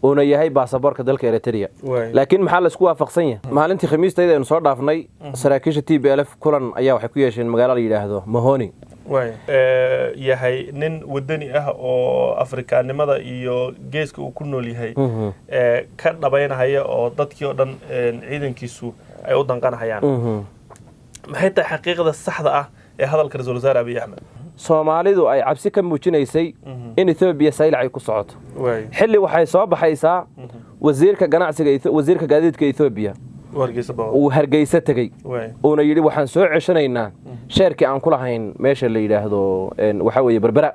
Uuna yahay baasaboorka dalka Eritrea. Laakiin maxaa laisku waafaqsan yahay? Maalintii Khamiistayda aynu soo dhaafnay, saraakiisha TPLF kulan ayaa waxay ku yeesheen magaalo la yidhaahdo Mahoni. Yahay nin wadani ah oo Afrikaanimada iyo geeska uu ku nool yahay ka dhabaynahaya oo dadkii oo dhan ciidankiisu ay u danqanahayaan. Maxay tahay xaqiiqda saxda ah ee hadalka Ra-iisul Wasaare Abiy Axmed? Soomaalidu ay cabsi ka muujinaysay in Etoobiya saylac ay ku socoto. Xilli waxay soo baxaysaa wasiirka ganacsiga, wasiirka gaadiidka Etoobiya uu Hargeysa tegey, uuna yidhi waxaan soo ceshanaynaa share-kii aan ku lahayn meesha la yidhaahdo, waxaa weeye, Berbera.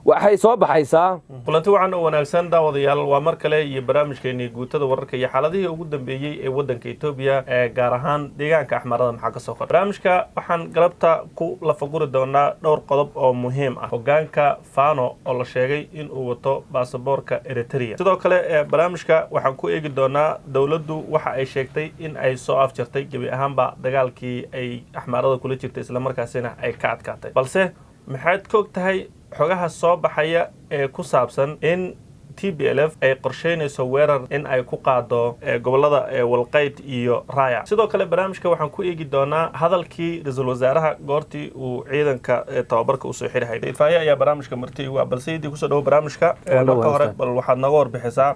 Waxay soo baxaysaa. Kulanti wacan oo wanaagsan, daawadayaal. Waa mar kale iyo barnaamijkeenii Guutada Wararka iyo xaaladihii ugu dambeeyey ee waddanka Etoobiya, ee gaar ahaan deegaanka Axmarada. Maxaa ka soo kordhay? Barnaamijka waxaan galabta ku lafaguri doonaa dhowr qodob oo muhiim ah: hogaanka Fano oo la sheegay in uu wato baasaboorka Eritrea. Sidoo kale barnaamijka waxaan ku eegi doonaa dowladdu waxa ay sheegtay in ay soo afjartay gebi ahaanba dagaalkii ay Axmaarada kula jirtay, islamarkaasina ay ka adkaatay. Balse maxaad ka og tahay xogaha soo baxaya ee ku saabsan in TPLF ay qorsheynayso weerar in ay ku qaado gobolada Walqayd iyo Raya? Sidoo kale barnaamijka waxaan ku eegi doonaa hadalkii ra-iisul wasaaraha goortii uu ciidanka tababarka usoo xirihay. Idfaaye ayaa barnaamijka marti igu ah. Balse idii kusoo dhawo barnaamijka. Marka hore bal waxaad nooga warbixisaa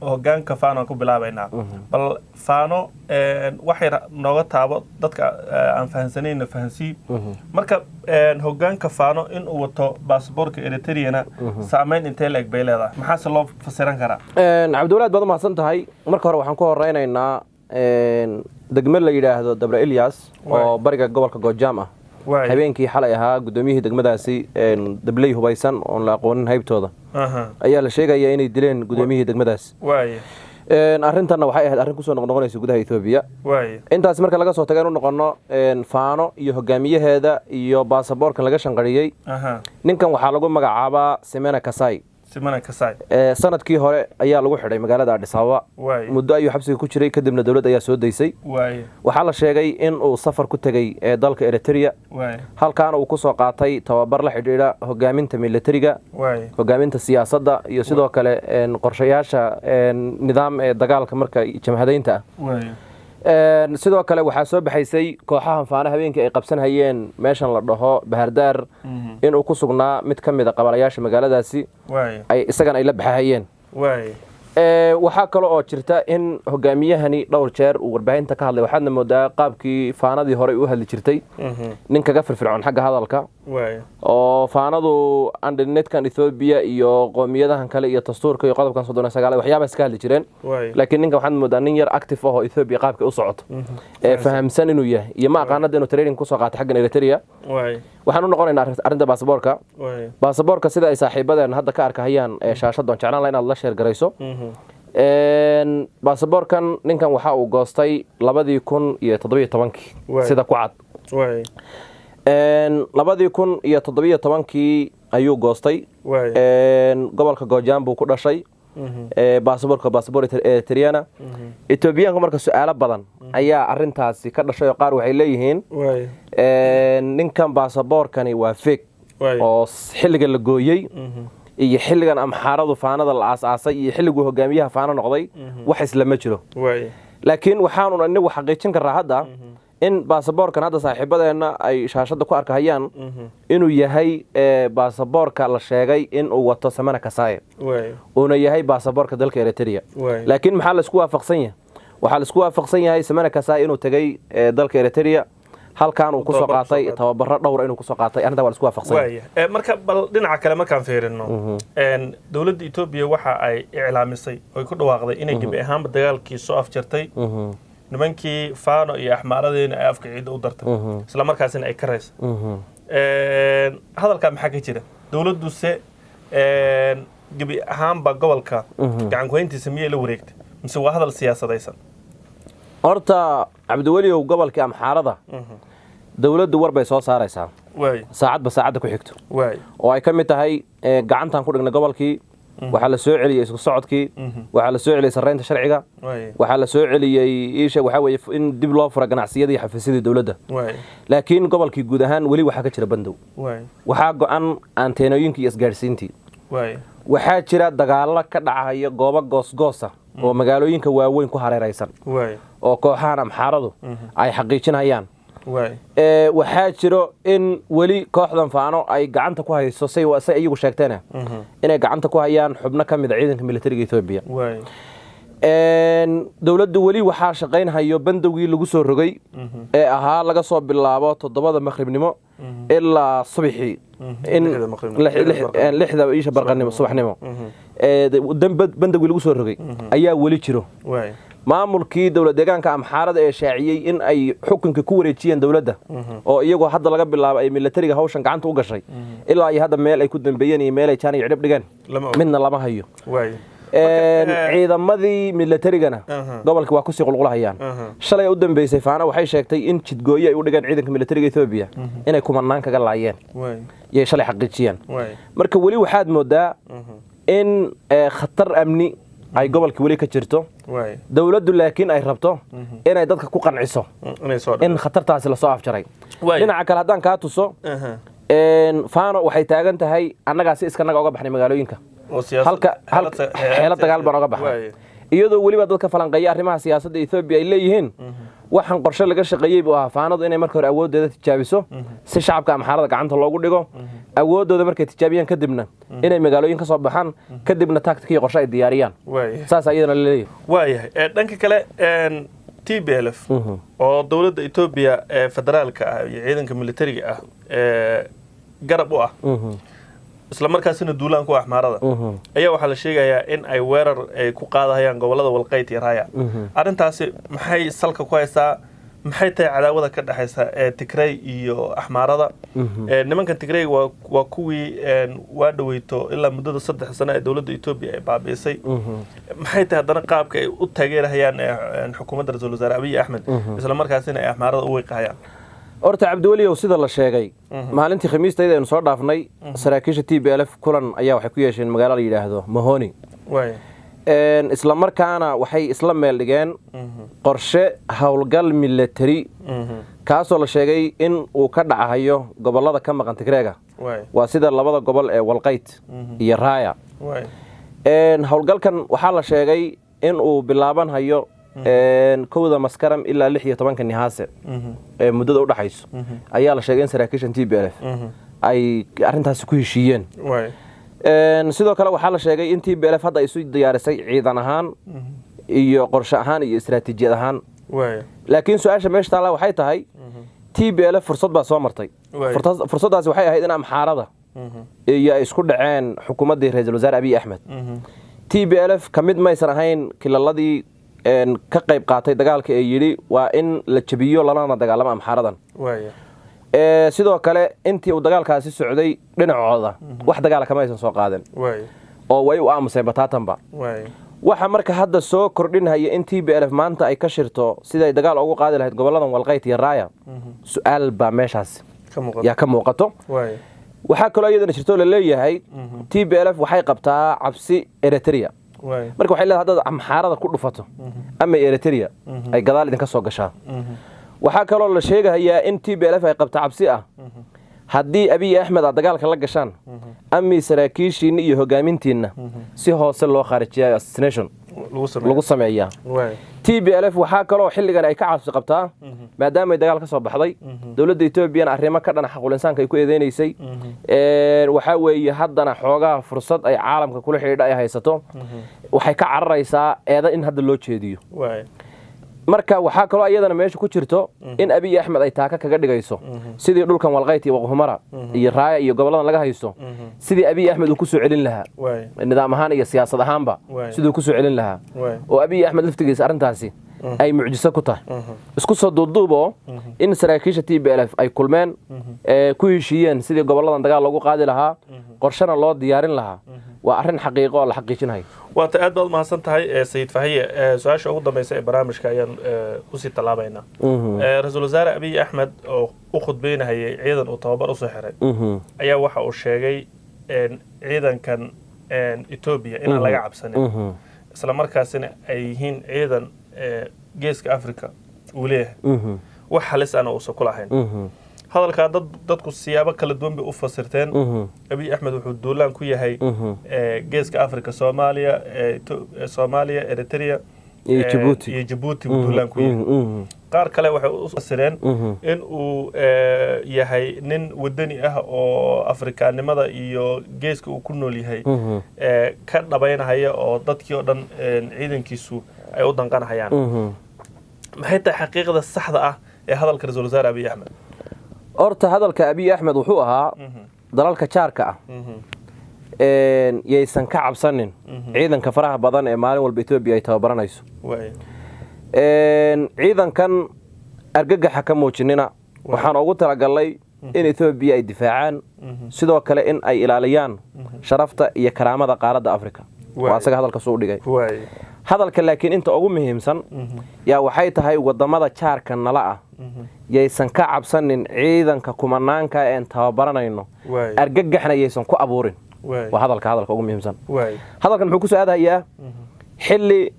hogaanka Fano aan ku bilaabaynaa. Bal Fano waxay nooga taabo, dadka aan fahansanayna fahansii. Marka hogaanka Fano inuu wato baasaboorka Eritreana saameyn intee la eg bay leedahay? Maxaase loo fasiran karaa? Cabdiwalaad, baad umahadsan tahay. Marka hore waxaan ku horeynaynaa degmo la yidhaahdo Dabra Ilyas oo bariga gobolka Goojaam ah. Habeenkii xalay ahaa guddoomiyihii degmadaasi dabley hubaysan oon la aqoonin haybtooda ayaa la sheegaya inay dileen guddoomiyihii degmadaasi. Arrintanna waxay ahayd arrin kusoo noqnoqonaysa gudaha Etoobiya. Intaas marka laga soo taga, inu noqono Faano iyo hogaamiyaheeda iyo baasaboorkan laga shanqariyey. Ninkan waxaa lagu magacaabaa Semena Kasai. Simana Kasai. Sanadkii hore ayaa lagu xidhay magaalada Addis Ababa. Muddo ayuu xabsiga ku jiray, kadibna dowladda ayaa soo daysay. Waxaa la sheegay in uu safar ku tegey ee dalka Eritrea, halkaana uu kusoo qaatay tababar la xidhiidha hogaaminta militariga, hogaaminta siyaasadda iyo sidoo kale qorshayaasha nidaam ee dagaalka marka jamhadaynta ah. Sidoo kale waxaa soo baxaysay kooxahan Faana habeenkii ay qabsanhayeen meeshan la dhaho Bahardaar inuu ku sugnaa mid ka mid a qabalayaasha magaaladaasi, ay isagana ay la baxahayeen. Waxaa kale oo jirta in hogaamiyahani dhowr jeer uu warbaahinta ka hadlay. Waxaadna moodaa qaabkii Faanadii horey u hadli jirtay nin kaga firfircoon xagga hadalka, oo Faanadu andhinetkan Ethoobiya iyo qoomiyadahan kale iyo dastuurka iyo qodobkan 39 waxyaabaas ka hadli jireen. Laakiin ninkan waxaad moodaa nin yar active ah oo Ethoobiya qaabka u socoto ee fahamsan inuu yahay, iyo ma aqaanada inuu training kusoo qaatay xaggan Eritrea. Waxaan u noqonaynaa arrinta baasaboorka. Baasaboorka sida ay saaxiibadeen hadda ka arkahayaan ee shaashadda on jeclaan laha inaad la share garayso, baasaboorkan ninkan waxa uu goostay 2017-kii, sida ku cad. 2017-kii ayuu goostay. Gobolka Goojaan buu ku dhashay. Baasaboorka baasaboor Eritriana. Etoobiyaanka marka su-aalo badan ayaa arintaasi ka dhashay, oo qaar waxay leeyihiin ninkan baasaboorkani waa fake, oo xilliga la gooyey iyo xilligan Amxaaradu Faanada la aas-aasay iyo xilliguu hogaamiyaha Faano noqday wax islama jiro. Laakiin waxaanu inagu xaqiijin karraa hadda in baasaboorkan hadda saaxiibadeenna ay shaashadda ku arkahayaan inuu yahay baasaboorka la sheegay in uu wato Samana Kasaaye, uuna yahay baasaboorka dalka Eritrea. Laakiin maxaa laisku waafaqsan yahay? Waxaa laisku waafaqsan yahay Samana Kasaaye inuu tegey dalka Eritrea, halkaan uu kusoo qaatay tababaro dhowra inuu kusoo qaatay. Arrintaa waa laisku waafaqsan yahay. Waaya. Marka bal dhinaca kale markaan fiirino, dowladda Etoobiya waxa ay iclaamisay oy ku dhawaaqday inay gebi ahaanba dagaalkii soo afjartay, nimankii Fano iyo Axmaaradiina ay afka ciidda u dartay, isla markaasina ay ka raysay. Hadalkaa maxaa ka jira? Dowladduse gebi ahaanba gobolka gacan kuhayntiisa miyay la wareegtay, mise waa hadal siyaasadaysan? Horta Cabdiweliow, gobolkii Amxaarada dowladdu war bay soo saaraysaa saacadba saacadda ku xigto, oo ay ka mid tahay gacantan ku dhignay gobolkii, waxaa la soo celiyey isku socodkii, waxaa la soo celiyey sarreynta sharciga, waxaa la soo celiyey iisha waxaa weeye in dib loo fura ganacsiyadii iyo xafiisyadii dowladda. Laakiin gobolkii guud ahaan weli waxaa ka jira bandow, waxaa go-an anteenooyinkii iyo isgaadhsiintii. Waxaa jira dagaallo ka dhacaya goobo goosgoosa oo magaalooyinka waaweyn ku hareeraysan oo kooxahan Amxaaradu ay xaqiijinayaan. Waxaa jiro in weli kooxdan Faano ay gacanta ku hayso, say iyagu sheegteena, inay gacanta ku hayaan xubno ka mid a ciidanka militariga Etoobiya. Dowladdu weli waxaa shaqaynhayo bandowgii lagu soo rogay ee ahaa laga soo bilaabo 7da maqribnimo ilaa subaxii in 6da isha barqanimo subaxnimo bandowgii lagu soo rogay ayaa weli jiro. Maamulkii dowlad deegaanka Amxaarada ee shaaciyey in ay xukunka ku wareejiyeen dowladda oo iyagoo hadda laga bilaabo ay militariga hawshan gacanta u gashay, ilaa iyo hadda meel ay ku dambeeyeen iyo meel ay jaan iyo cidhib dhigeen midna lama hayo. Ciidamadii militarigana gobolka waa kusii qulqulahayaan. Shalay u dambeysay Faana waxay sheegtay in jidgooye ay u dhigeen ciidanka militariga Etoobiya inay kumanaan kaga laayeen, yay shalay xaqiijiyeen. Marka weli waxaad moodaa in khatar amni ay gobolka weli ka jirto, dowladdu laakiin ay rabto inay dadka ku qanciso in khatartaasi lasoo afjaray. Dhinaca kale haddaan kaa tuso, Faano waxay taagan tahay annagaa si iskanaga oga baxnay magaalooyinka, halka xeelad dagaal baan oga baxnay, iyadoo weliba dadka falanqeeya arrimaha siyaasadda Etoobiya ay leeyihiin waxaan qorshe laga shaqeeyey buu ahaa Faanadu inay marka hore awooddeeda tijaabiso si shacabka Amxaarada gacanta loogu dhigo, awooddooda markay tijaabiyaan kadibna inay magaalooyin ka soo baxaan, kadibna tactic iyo qorshe ay diyaariyaan, saas ayadana laleeyahay. Waayahay. Dhanka kale, TPLF oo dowladda Etoobiya ee federaalka ah iyo ciidanka militariga ah ee garab u ah, isla markaasina duulaan ku Axmaarada, ayaa waxaa la sheegayaa in ay weerar ay ku qaadahayaan gobolada Walqayt iyo Raaya. Arrintaasi maxay salka ku haysaa? Maxay tahay cadaawada ka dhexaysa ee Tigrey iyo Axmaarada? Nimankan Tigrey waa kuwii waa dhaweyto ilaa muddada 3 sano ee dowladda Etoobiya ay baabi'isay. Maxay tahay haddana qaabka ay u taageerahayaan xukuumadda ra-iisul wasaare Abiy Axmed, isla markaasina ay Axmaarada u wiiqahayaan? Horta Cabdiweliow, sida la sheegay maalintii Khamiistayda aynu soo dhaafnay, saraakiisha TPLF kulan ayaa waxay ku yeesheen magaalo la yidhaahdo Mahoni, isla markaana waxay isla meel dhigeen qorshe howlgal military, kaasoo la sheegay in uu ka dhacahayo gobollada ka maqan Tigreega, waa sida labada gobol ee Walqayt iyo Raaya. Howlgalkan waxaa la sheegay in uu bilaabanhayo 1da Maskaram ilaa 16ka Nihaase ee muddada udhaxayso ayaa la sheegay in saraakiishan TPLF ay arrintaasi ku heshiiyeen. Sidoo kale waxaa la sheegay in TPLF hadda ay isu diyaarisay ciidan ahaan iyo qorshe ahaan iyo istaraatiijiyad ahaan. Laakiin su-aasha meesha taalla waxay tahay, TPLF fursad baa soo martay. Fursaddaasi waxay ahayd in Amxaarada iyo ay isku dhaceen xukuumaddii ra-iisul wasaare Abiy Axmed. TPLF ka mid maysan ahayn kilaladii ka qayb qaatay dagaalka ee yidhi waa in la jabiyo lalana dagaalamo Amxaaradan. Sidoo kale intii uu dagaalkaasi socday dhinacooda wax dagaala kama aysan soo qaadin oo way u aamuseen bataatanba. Waxa marka hadda soo kordhinhaya in TPLF maanta ay ka shirto siday dagaal ugu qaadi lahayd goboladan Walqayt iyo Raaya, su-aal baa meeshaas yaa ka muuqato. Waxaa kaloo iyadana jirto la leeyahay TPLF waxay qabtaa cabsi Eritrea. Marka waxay leedahay haddaad Amxaarada ku dhufato ama Eritrea ay gadaal idinka soo gashaa. Waxaa kaloo la sheegahayaa in TPLF ay qabta cabsi ah haddii Abiy Axmed aad dagaalka la gashaan ami saraakiishiinna iyo hogaamintiinna si hoose loo khaarijiyayo, assassination lagu sameeyaa. TPLF waxaa kaloo xilligan ay ka cabsi qabtaa, maadaama ay dagaal ka soo baxday, dowladda Etoobiyana arrimo ka dhana xaquul insaanka ay ku eedeynaysay, waxaa weeye haddana xoogaa fursad ay caalamka kula xidhiidha ay haysato, waxay ka cararaysaa eeda in hadda loo jeediyo. Marka waxaa kaloo iyadana meesha ku jirto in Abiy Axmed ay taaka kaga dhigayso sidii dhulkan Walqayt iyo Waqhumara iyo Raaya iyo goboladan laga haysto, sidii Abiy Axmed uu ku soo celin lahaa nidaam ahaan iyo siyaasad ahaanba, siduu ku soo celin lahaa, oo Abiy Axmed laftigiisa arrintaasi ay mucjiso ku tahay. Isku soo duuduuboo in saraakiisha TPLF ay kulmeen, ku heshiiyeen sidii goboladan dagaal loogu qaadi lahaa, qorshena loo diyaarin lahaa, waa arrin xaqiiqo oo la xaqiijinayo. Waata, aad baad umahadsan tahay Sayid Fahiye. Su-aasha ugu dambaysa ee barnaamijka ayaan usii tallaabaynaa. Ra-iisul wasaare Abiy Axmed oo u khudbeynahayay ciidan uu tababar usoo xiray ayaa waxa uu sheegay ciidankan Etoobiya inaan laga cabsanin, isla markaasina ay yihiin ciidan geeska Africa uu leeyahay, wax halis ana uusan ku lahayn. Hadalkaa dadku siyaabo kala duwan bay u fasirteen. Abiy Axmed wuxuu duulaan ku yahay Geeska Africa, Soomaaliya, Soomaaliya, Eritrea iyo Jabuuti. Iyo Jabuuti buu duulaan ku yahay. Qaar kale waxay u fasireen in uu yahay nin wadani ah oo Afrikaanimada iyo geeska uu ku nool yahay ka dhabaynahaya, oo dadkii oo dhan ciidankiisu ay u danqanahayaan. Maxay tahay xaqiiqda saxda ah ee hadalka ra-iisul wasaare Abiy Axmed? Horta hadalka Abiy Axmed wuxuu ahaa dalalka jaarka ah yaysan ka cabsanin ciidanka faraha badan ee maalin walba Etoobiya ay tababaranayso. Ciidankan argagaxa ka muujinina, waxaan ugu talagalnay in Etoobiya ay difaacaan, sidoo kale in ay ilaaliyaan sharafta iyo karaamada qaaradda Africa. Waa asaga hadalkaas u dhigay hadalka. Laakiin inta ugu muhiimsan yaa waxay tahay wadamada jaarka nala ah yaysan ka cabsanin ciidanka kumanaanka een tababaranayno, argagaxna yaysan ku abuurin. Waa hadalka ugu muhiimsan. Hadalkan muxuu ku soo aadayaa? Xilli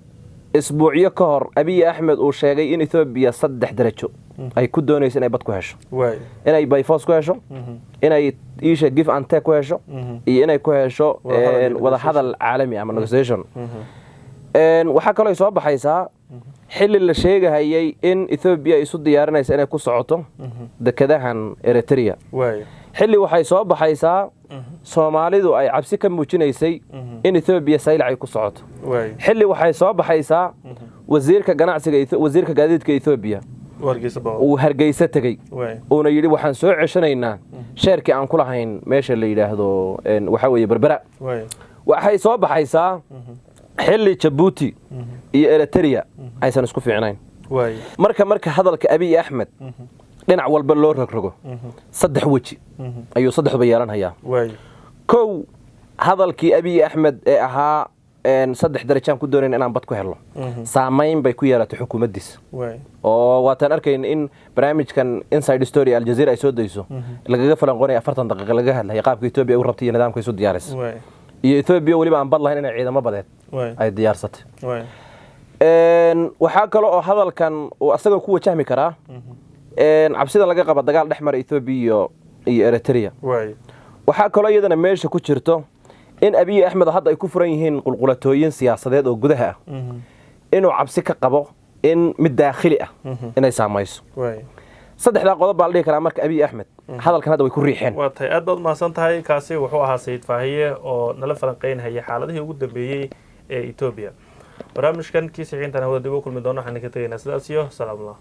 isbuucyo ka hor Abiy Axmed uu sheegay in Etoobiya 3 darajo ay ku doonayso inay bad ku hesho, inay by force ku hesho, inay iisha give and take ku hesho, iyo inay ku hesho wadahadal caalami ama negotiation. Waxaa kaloo ay soo baxaysaa xilli la sheegahayay in Etoobiya isu diyaarinaysa inay ku socoto dekedahan Eritrea. Xilli waxay soo baxaysaa Soomaalidu ay cabsi ka muujinaysay in Etoobiya Saylac ay ku socoto. Xilli waxay soo baxaysaa wasiirka ganacsiga, wasiirka gaadiidka Etoobiya uu Hargeysa tegey, uuna yidhi waxaan soo ceshanaynaa sheerkii aan ku lahayn meesha la yidhaahdo waxaa weeye Berbera. Waxay soo baxaysaa xilli Jabuuti iyo Eritrea aysan isku fiicnayn. Marka hadalka Abiy Axmed dhinac walba loo rogrogo, 3 weji ayuu saddexduba yeelanhayaa. Kow, hadalkii Abiy Axmed ee ahaa 3 darajaan ku doonayn inaan bad ku helno saamayn bay ku yeelatay xukuumaddiisa, oo waataan arkayn in barnaamijkan Inside Story Aljazeera ay soo dayso lagaga falanqoonaya 40 daqiiqa, lagaga hadlaya qaabka Etoobiya u rabtay iyo nidaamka isu diyaarisa, iyo Etoobiya weliba aan bad lahayn inay ciidamo badeed ay diyaarsatay. Waxaa kale oo hadalkan uu asagoo ku wajahmi karaa cabsida laga qaba dagaal dhex mara Etoobiya iyo Eritrea. Waxaa kaloo iyadana meesha ku jirto in Abiy Axmed hadda ay ku furan yihiin qulqulatooyin siyaasadeed oo gudaha ah, inuu cabsi ka qabo in mid daakhili ah inay saamayso. Saddexdaa qodob baa la dhihi karaa. Marka Abiy Axmed hadalkan hadda way ku riixeen. Waa tahay, aad baad umahadsan tahay. Kaasi wuxuu ahaa Sayid Faahiye oo nala falanqeynhaya xaaladihii ugu dambeeyey ee Etoobiya. Barnaamijkan kii siciintan hawada dib u kulmi doono, waxaan ka tegaynaa sidaas iyo salaamullah.